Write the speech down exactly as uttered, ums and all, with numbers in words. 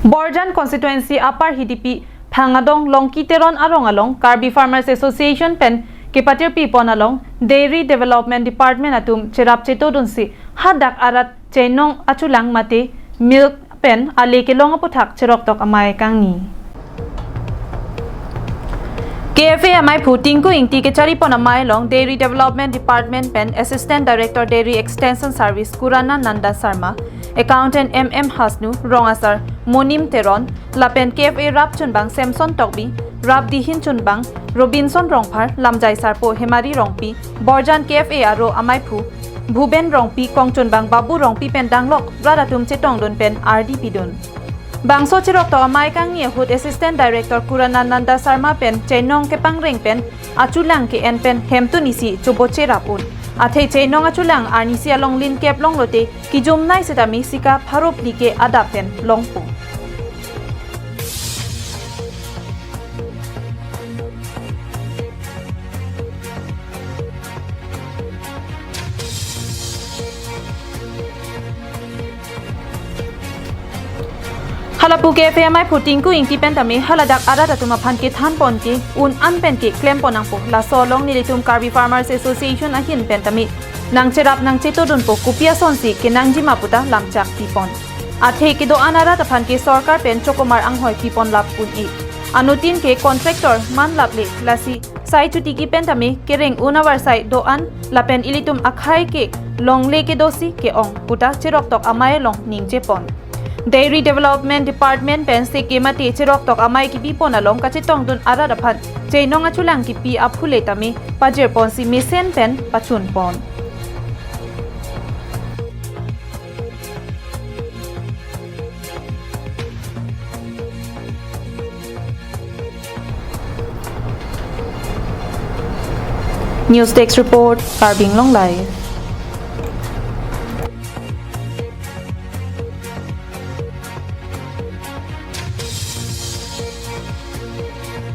Borjan constituency Upper Hidipi Phangadong Longki Teron arong along Karbi Farmers Association pen kepatirpi pon along Dairy Development Department atum cherap chetodunsi hadak arat chainong achulang mate milk pen ale kelong aputhak cheroktok amei kangni. K F A amaiphu Tinku Ingti kechari pon amei along Dairy Development Department pen Assistant Director Dairy Extension Service Kurana Nanda Sharma, Accountant M M Hasnu, Rong Asar Monim Teron, lapen K F A rap chunbang Samson Tokbi, rap dihin chunbang Robinson Rongphar, lamjai sarpo Hemari Rongpi, Borjan K F A aro amaiphu Bhuben Rongpi, kongchunbang Babu Rongpi pen danglok rat atum chetongdun pen ardi pidun. Bangso cheroktok amei kangni ahut Assistant Director Kurana Nanda Sharma pen chainong kepangreng pen achulang ke-en pen hemtun isi chobo cherap un. Athe chainong achulang arnisi along lin kep longlote kijumnei setame sika pharo phli ke adap pen longpo. Halapu K F A amaiphu Tinku Ingti pen tame haladak arat atum aphan kethan pon ke un an pen ke klem pon nangpo. Laso along nelitum Karbi Farmers Association ahin pen tame nangcherap nangchetodunpo, kopi asonsi kenangji ma puta lamchak pi pon. Athe kedo-an arat aphan ke sorkar pen chokomar anghoi pi pon lap un-e. Anuttin ke contractor man laple, lasi sai chotiki pen tame kereng un avarsai do-an lapen ilitum akhei ke longle kedosi ke-ong puta cheroktok amei along ningje pon. Dairy Development Department pen seke mate cheroktok amei kepi pon along kachetongdun arat aphan chainong achulang kepi aphule tame pajir ponsi mesen pen pachun pon. News Desk Report, Karbi Anglong Live.